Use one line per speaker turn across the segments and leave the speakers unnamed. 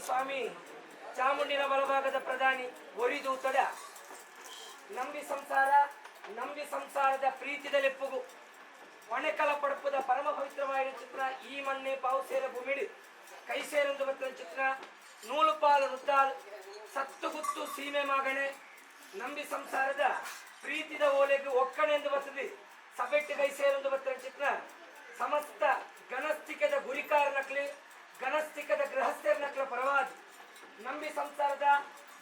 ಸ್ವಾಮಿ ಚಾಮುಂಡಿನ ಬಲಭಾಗದ ಪ್ರಧಾನಿ ಒರಿದೂತಡ ನಂಬಿ ಸಂಸಾರ, ನಂಬಿ ಸಂಸಾರದ ಪ್ರೀತಿದ ಲೆಪ್ಪುಗು ಒಣಕಲ ಪಡಪುದ ಪರಮ ಪವಿತ್ರವಾದ ಚಿತ್ರ. ಈ ಮಣ್ಣೆ ಪಾವು ಸೇರ ಭೂಮಿಡು ಕೈ ಸೇರೊಂದು ಬತ್ತಿನ ಚಿತ್ರ. ನೂಲು ಪಾಲು ನುದ್ದಾಲ್ ಸತ್ತು ಗುತ್ತು ಸೀಮೆ ಮಾಗಣೆ ನಂಬಿ ಸಂಸಾರದ ಪ್ರೀತಿದ ಓಲೆಗೆ ಒಕ್ಕಣೆ ಎಂದು ಬರ್ತದೆ. ಸಬೆಟ್ಟು ಕೈ ಸೇರೊಂದು ಬತ್ತಿನ ಚಿತ್ರ. ಸಮಸ್ತ ಗಣಸ್ತಿಕದ ಗುರಿಕಾರ ನಕ್ಲಿ, ಗಣಸ್ತಿಕದ ಗೃಹಸ್ಥರ ನಕ್ಲ ಪರವಾದ ನಂಬಿ ಸಂಸಾರದ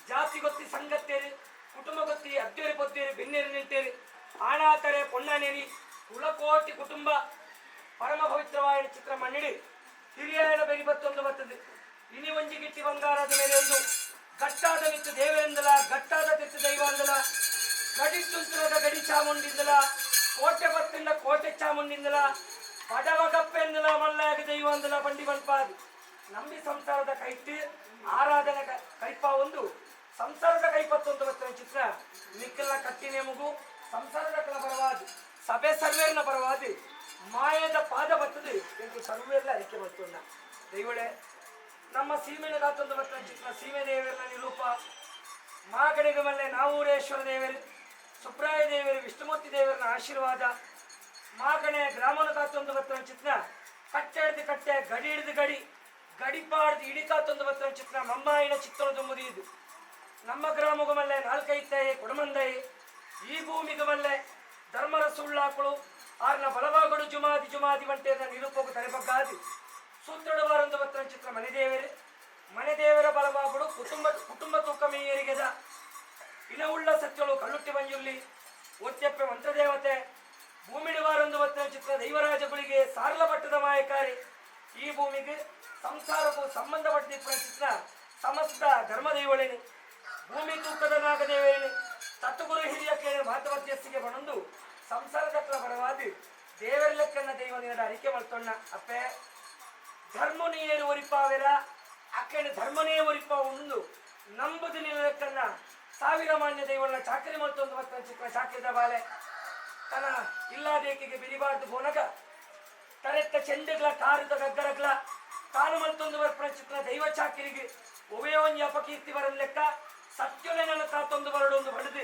ಜಾತಿ ಗೊತ್ತಿ ಸಂಗತ್ತೇರಿ, ಕುಟುಂಬ ಗೊತ್ತಿ ಅದ್ದೇರಿ ಪೊತ್ತೇರಿ ಬೆನ್ನೇರಿ ನಿಂತೇರಿ, ಆಣಾತರೆ ಪೊಣ್ಣನೇರಿ ಕುಲಕೋಟಿ ಕುಟುಂಬ ಪರಮ ಪವಿತ್ರವಾದ ಚಿತ್ರ. ಮಣ್ಣಿಡಿ ಹಿರಿಯರ ಬೆರಿ ಬತ್ತೊಂದು ಬರ್ತದೆ. ಇನಿ ಒಂಜಿ ಗಿಟ್ಟಿ ಬಂಗಾರದ ಮೇಲೆ ಒಂದು ಗಟ್ಟಾದ ಮಿತ್ತು ದೇವರಿಂದಲ, ಗಟ್ಟಾದ ತಿತ್ತು ದೈವ ಅಂದಲ, ಗಡಿ ತುಂತುರದ ಗಡಿ ಚಾಮುಂಡಿಂದಲ, ಕೋಟೆ ಬತ್ತಿಂದ ಕೋಟೆ ಚಾಮುಂಡಿಂದಲ, ಬಡವ ಗಪ್ಪೆಂದಲ ಮಲ್ಲಾಗ ದೈವ ಅಂದಲ ಬಂಡಿ ಬನ್ಪಾದು ನಂಬಿ ಸಂಸಾರದ ಕೈಟ್ಟು ಆರಾಧನೆ ಕೈಪ ಒಂದು ಸಂಸಾರದ ಕೈಪತ್ತೊಂದು ಬತ್ತಿನ ಚಿತ್ರ. ನಿಕ್ಕಲ್ನ ಕಟ್ಟಿನೆ ಮುಗು ಸಂಸಾರದ ಕಲ ಪರವಾದ ಸಭೆ ಸರ್ವೇರ್ನ ಪರವಾದ ಮಾಯದ ಪಾದ ಬರ್ತದೆ ಎಂದು ಸರ್ವೇರ್ಲ ಅರಿಕೆ ಬರ್ತುಣ್ಣ. ದೈವಳೆ, ನಮ್ಮ ಸೀಮೆನ ದಾತೊಂದು ಬತ್ತಿನ ಚಿತ್ರ. ಸೀಮೆ ದೇವರನ ನಿರೂಪ ಮಾಗಡಿಗ ಮಲ್ಲೆ ನಾವೂರೇಶ್ವರ ದೇವರು, ಸುಬ್ರಾಯ ದೇವರು, ವಿಷ್ಣುಮೂರ್ತಿ ದೇವರನ ಆಶೀರ್ವಾದ. ಮಾಗಣೆ ಗ್ರಾಮನ ಕಾತೊಂದು ಬತ್ತಿನ ಚಿತ್ರ. ಕಟ್ಟೆ ಹಿಡಿದು ಕಟ್ಟೆ, ಗಡಿ ಹಿಡಿದು ಗಡಿ, ಗಡಿಪಾಡ್ದು ಇಡಿ ಕಾತೊಂದು ಬತ್ತಿನ ಚಿತ್ರ. ಮಮ್ಮಾಯಿನ ಚಿತ್ರದ ಮುರಿಯುದು ನಮ್ಮ ಗ್ರಾಮಗೂ ಮಲ್ಲೆ ನಾಲ್ಕೈತಾಯಿ ಕೊಡಮಂದೈ. ಈ ಭೂಮಿಗೆ ಮಲ್ಲೆ ಧರ್ಮರ ಸುಳ್ಳಾಕುಳು ಆರ್ನ ಬಲಭಾಗಡು ಜುಮಾದಿ ಜುಮಾದಿ వంటేದ ನಿರೂಪకు ತಲೆಬಗ್ಗಾದಿ ಸೂತ್ರಡುವಾರೊಂದು ಬತ್ತಿನ ಚಿತ್ರ. ಮನೆದೇವರು, ಮನೆದೇವರ ಬಲಭಾಗಡು ಕುಟುಂಬ ಕುಟುಂಬ ತೂಕ ಮೇಯರಿಗೆದ ಇನವುಳ್ಳ ಸತ್ಯಳು ಕಳ್ಳುಟ್ಟಿ ಬಂಜುರ್ಲಿ ಒತ್ಯಪ್ಪೆ ಮಂತ್ರದೇವತೆ. ಭೂಮಿಡುವಾರೊಂದು ಬತ್ತಿನ ಚಿತ್ರ. ದೈವರಾಜಗಳಿಗೆ ಸಾರ್ಲ ಪಟ್ಟದ ಮಾಯಕಾರಿ. ಈ ಭೂಮಿಗೆ ಸಂಸಾರಕ್ಕೂ ಸಂಬಂಧಪಟ್ಟಿದ್ದ ಚಿತ್ರ. ಸಮಸ್ತ ಧರ್ಮದೈವಳೇನು, ಭೂಮಿ ತೂಕದ ನಾಗದೇವೇನು, ತತ್ತುಗುರು ಹಿರಿಯ ಕೇಳಿ ಮಾತಮಧ್ಯಸ್ಥಿಗೆ ಬಂದು ಸಂಸಾರದ ಪರವಾದಿ ದೇವರ ಲೆಕ್ಕನ್ನ ದೈವ ನೀಡ ಅರಿಕೆ ಮಲ್ತೊಣ್ಣ. ಅಪ್ಪೆ, ಧರ್ಮನೇರು ಒರಿಪಾವೆರ ಅಕ್ಕನ ಧರ್ಮನೇ ಒರಿಪ ಒಂದು ನಂಬುದು ಲೆಕ್ಕನ್ನ ಸಾವಿರ ಮಾನ್ಯ ದೈವನ ಚಾಕರಿ ಮಲ್ತೊಂದು ಬತ್ತನ ಚಿಕ್ಕ ಚಾಕರಿದ ಬಾಲೆ ತನ್ನ ಇಲ್ಲಾದೇಕಿಗೆ ಬಿರಿಬಾರ್ದು ಬೋನಗ ತರೆತ್ತ ಚೆಂಡುಗ್ಲ ಕಾರುದ ಗಗ್ಗರಗ್ಲ ತಾನು ಮಲ್ತೊಂದು ಬರ್ಪಣ ಚಿತ್ರ. ದೈವ ಚಾಕಿರಿಗೆ ಒವೇ ಒಂಜಿ ಅಪಕೀರ್ತಿ ಬರನ್ ಲೆಕ್ಕ ಸತ್ಯೊಲೆನಲ ತಾತೊಂದು ಬರಡೊಂದು ಬಡದು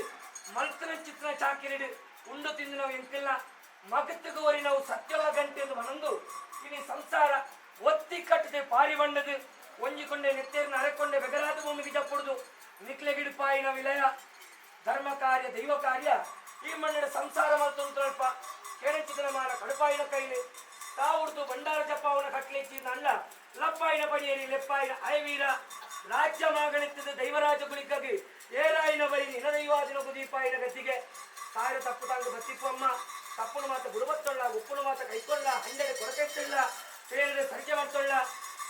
ಮಲ್ತನ ಚಿತ್ರ. ಚಾಕಿರಿಡು ಉಂಡು ತಿಂದು ನಾವು ಎಂತಿಲ್ಲ ಮಗತ್ತಿಗೆ ಒರಿ ನಾವು ಸತ್ಯೊಲ ಗಂಟೆ ಎಂದು ಮನಂದು ಇನಿ ಸಂಸಾರ ಒತ್ತಿ ಕಟ್ಟದೆ ಪಾರಿ ಬಂಡದು ಒಂಜಿಕೊಂಡೆ ನೆತ್ತೇರಿನ ಅರೆಕೊಂಡೆ ಬೆಗರಾದ ಭೂಮಿಗೆ ಜಪ್ಪುಡುದು ನಿಕ್ಲೆಗಿಡುಪಾಯಿನ ವಿಲಯ ಧರ್ಮ ಕಾರ್ಯ ದೈವ ಕಾರ್ಯ ಈ ಮಣ್ಣಿನ ಸಂಸಾರ ಮಲ್ತೊಂದು ಕೇಳಚಿದನ ಮಾಲ ಕಡುಪಾಯಿನ ಕೈಲಿ ತಾವುಡ್ದು ಬಂಡಾರ ಜಪ್ಪಾವನ ಕಟ್ಲೆಚ್ಚಿ ನಲ್ಲ ಲಪ್ಪಾಯಿನ ಪಡಿಯರಿ ಲೆಪ್ಪಾಯಿನ ಅಯವೀರ ರಾಜ್ಯ ಮಾಗಳಿತ್ತದ ದೈವರಾಜ ಗುಳಿಗಾಗಿ ಏರಾಯಿನ ಬರಿ ನಿನ ದೈವಾದಿನ ಕುದೀಪಾಯಿನ ಗದ್ದಿಗೆ ಸಾವಿರ ತಪ್ಪು ತಾಂಗು ಬತ್ತಿಪ್ಪು ಅಮ್ಮ. ತಪ್ಪುನು ಮಾತ ಗುರುಬತ್ತೊಳ್ಳ, ಉಪ್ಪುನು ಮಾತ ಕೈಕೊಳ್ಳ, ಹಂಡೆಗೆ ಕೊರಕೆತ್ತಿಲ್ಲ, ತೇರಿದ ಸಂಖ್ಯೆ ಮಾಡ್ತೊಳ್ಳ.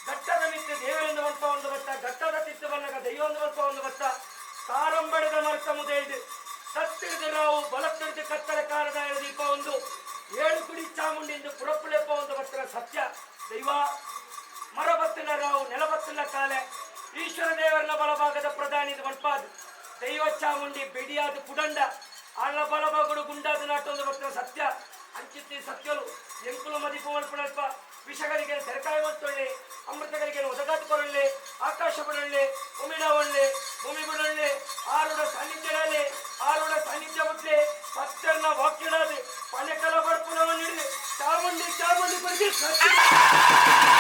ಘಟ್ಟದ ಮಿತ್ತು ದೇವರಿಂದ ಬಂತ ಒಂದು ಬತ್ತ, ಘಟ್ಟದ ತಿತ್ತು ಬನ್ನಗ ದೈವೊಂದು ಬಂತ ಒಂದು ಬತ್ತ. ತಾರಂಬಡದ ಮರತ ಮುದೇಳ್ದು ತತ್ತಿಡಿದ ನಾವು ಬಲತ್ತಿಡಿದ ಕತ್ತಲ ಕಾರದ ದೀಪ ಒಂದು ಏಳು ಕುಡಿ ಚಾಮುಂಡಿಂದು ಪುರಪ್ಪುಲೆಪ್ಪ ಒಂದು ಬತ್ತರ ಸತ್ಯ ದೈವ. ಮರಬತ್ತಿನ ರಾವು ನೆಲಬತ್ತಿನ ಕಾಲೆ ಈಶ್ವರ ದೇವರನ ಬಲಭಾಗದ ಪ್ರಧಾನಿ ಮಣ್ಪಾದ್ ದೈವ ಚಾಮುಂಡಿ ಬೆಡಿಯಾದ ಪುಡಂಡ ಆಳ್ನ ಬಲಭಾಗಡು ಗುಂಡಾದ ನಾಟೊಂದು ಬತ್ತಿನ ಸತ್ಯ. ಅಂಚಿತ್ತಿ ಸತ್ಯಲು ಎಂಕುಲು ಮದಿಪು ಮಲ್ಪುನಲ್ಪ ವಿಷಗಳಿಗೆ ತೆರಕಾಯಿ ಮತ್ತೊಳ್ಳೆ, ಅಮೃತಗಳಿಗೆ ಒದಗಾತು ಕೊರಳ್ಳೆ, ಆಕಾಶ ಬಿಡಳ್ಳೆ, ಭೂಮಿಡ ಒಳ್ಳೆ, ಭೂಮಿ ಬಿಡಳ್ಳೆ, ಆರುಡ ಸಾನ್ನಿಧ್ಯಡಲೆ, ಆರುಡ ಸಾನ್ನಿಧ್ಯ ಮುಟ್ಲೆ ಪತ್ತರ್ನ ವಾಕ್ಯಡಾದೆ ಪಣೆಕಲ ಬಡ್ಪುನವ ನೀಡಿ ಚಾಮುಂಡಿ ಚಾಮುಂಡಿ ಬರಿಗೆ ಸತ್ಯ.